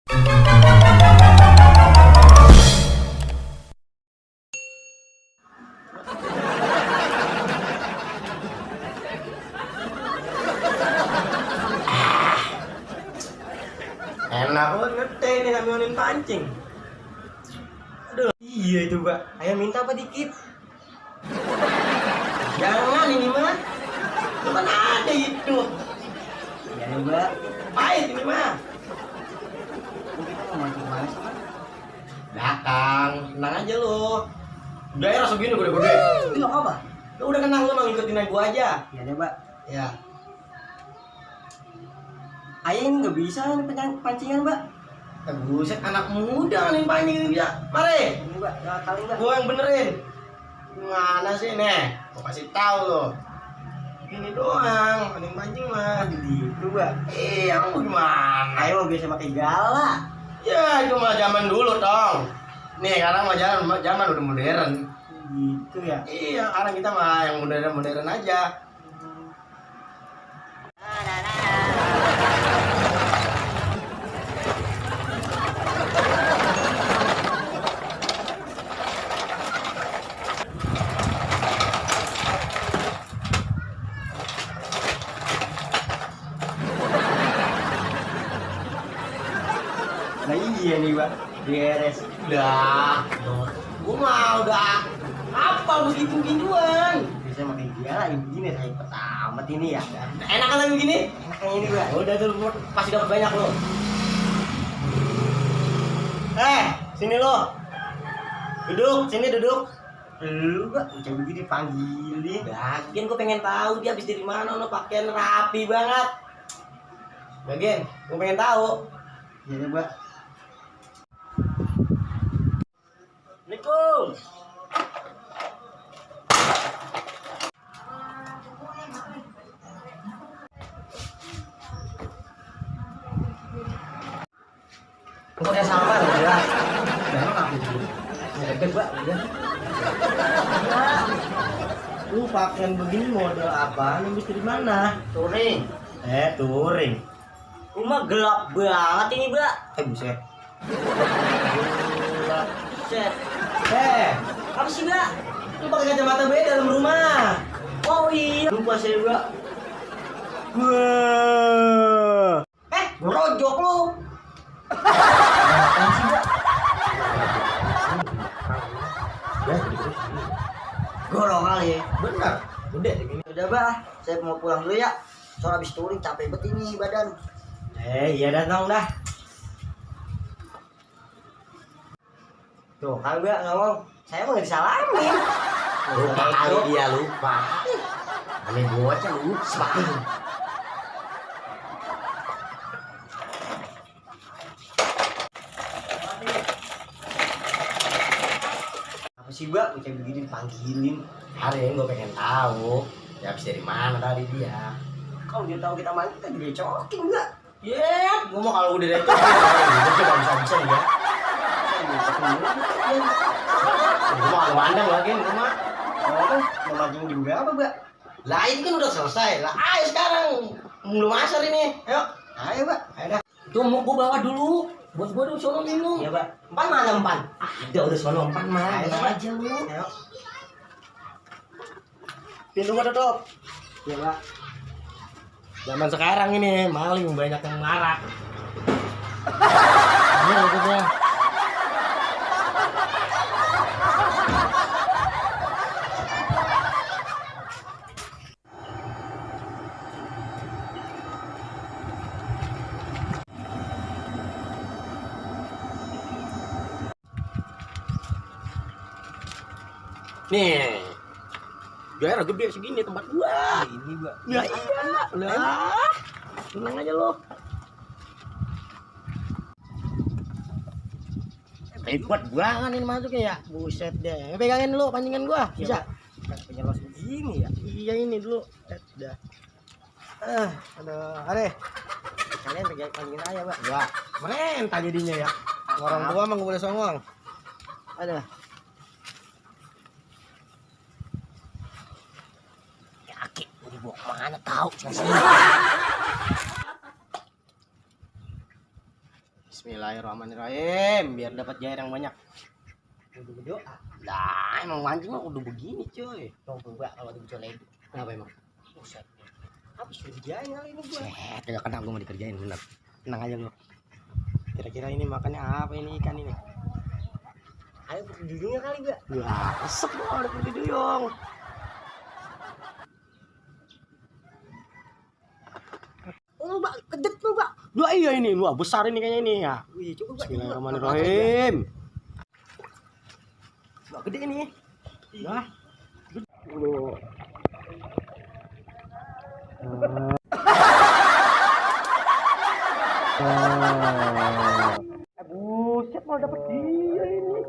Enak banget ngeteh nih ngambilin pancing. Aduh, iya itu Mbak. Ayo minta apa dikit? Jangan ini mah. Itu kan ada itu. Ya Mbak, Pahit ini mah. kita mau mancing mana sih Pak? Belakang, tenang aja lo. Daerah segini gede-gede. Itu apa? Lu udah kenal lu mau ngikutin aku aja. Ya deh Mbak. Ya. Ayah ini nggak bisa nih pancingan Mbak. Buset, anak muda nih pancing bisa. Mari. Ini Mbak, ya, kali Mbak. Gua yang benerin. Gimana sih nih? Gua kasih tahu lo. Ini doang, pancing mah. Gitu Mbak. Iya, mau gimana? Ayo biasa pakai gala. Ya, itu mah zaman dulu, Tong. Nih, sekarang mah zaman udah modern. Gitu ya. Iya, sekarang kita mah yang modern-modern aja. Nah iya nih Mbak, beres. Udah, gua mah udah apa begitu gituan. Bisa pakai gala yang begini saya pertama ini ya. Enak kan begini? Enaknya ini Mbak. Udah tuh pasti dapat banyak lo. Sini lo. Duduk, sini duduk. Lu Mbak, macam begini panggilin. Bagian gue pengen tahu dia habis dari mana, lo pakaian rapi banget. Bagian, gue pengen tahu. Ya deh Mbak. Assalamualaikum. Pokoknya sama loh ya. Dan aku dulu. Ya deh Mbak, udah. Lu pakaian begini model apa? Lu bisa di mana? Touring. Touring. Rumah gelap banget ini Mbak. Buset. Set. Apa sih Mbak? Lu pakai kacamata beda dalam rumah. Oh iya. Lupa saya Mbak. Ngerojok lu. Apaan sih Mbak? Gorong kali. Benar. Gede gini. Udah Mbak, saya mau pulang dulu ya. Soalnya habis touring capek banget ini badan. Iya datang dah. Tuh kan Mbak ngomong, saya mau nggak disalamin. Lupa kali dia lupa. Aneh bocah lupa. Apa sih Mbak, kayak begini dipanggilin. Hari ini gue pengen tahu. Ya habis dari mana tadi dia? Kalau dia tahu kita main, kita dicokin Mbak. Gue mau kalau udah dari itu, gue coba bisa ya. Gue mau kalau mandang lagi, gue mah. Oh, mau mancing juga apa Mbak? Lah ini kan udah selesai. Lah ayo sekarang belum asar ini. Ayo. Ayo Mbak. Ayo dah. Tuh mau gue bawa dulu. Buat gue dulu sono minum. Iya Mbak. Empan mana empan? Ada udah sono empan mah. Ayo, Ayo Mbak. aja lu. Ayo. Pintu gua tutup. Iya Mbak. Zaman sekarang ini maling banyak yang marak. Ini tutupnya. Nih, daerah gede segini tempat gua. Ini Mbak. Ya iya, lah. Tenang aja lo. Hebat banget ini masuknya ya. Buset deh. Pegangin dulu pancingan gua. Bisa. Penyelos begini ya. Iya ini dulu. Dah. Aduh, are. Kalian pegang panggil aja Mbak. Ya, merentah jadinya ya. Orang tua mah nggak boleh songong. Ada. Kaki, mau dibawa kemana tahu. Bismillahirrahmanirrahim, biar dapat jair yang banyak. Kudu berdoa. Lah, emang mancing mah udah begini, coy. Dong gua kalau di bocor lagi. Kenapa emang? Buset. Habis dikerjain kali ini gua. Kagak kena gua mau dikerjain bener. Tenang aja lu. Kira-kira ini makannya apa ini ikan ini? Ayo dudungnya kali gua. Wah, resep loh ada putih duyung. Oh, Mbak, kedet lu, Mbak. Wah iya ini, wah besar ini kayaknya ini ya. Wih, coba Mbak. Bismillahirrahmanirrahim. Wah gede ini. Wah. Loh. Buset mau dapet dia ini.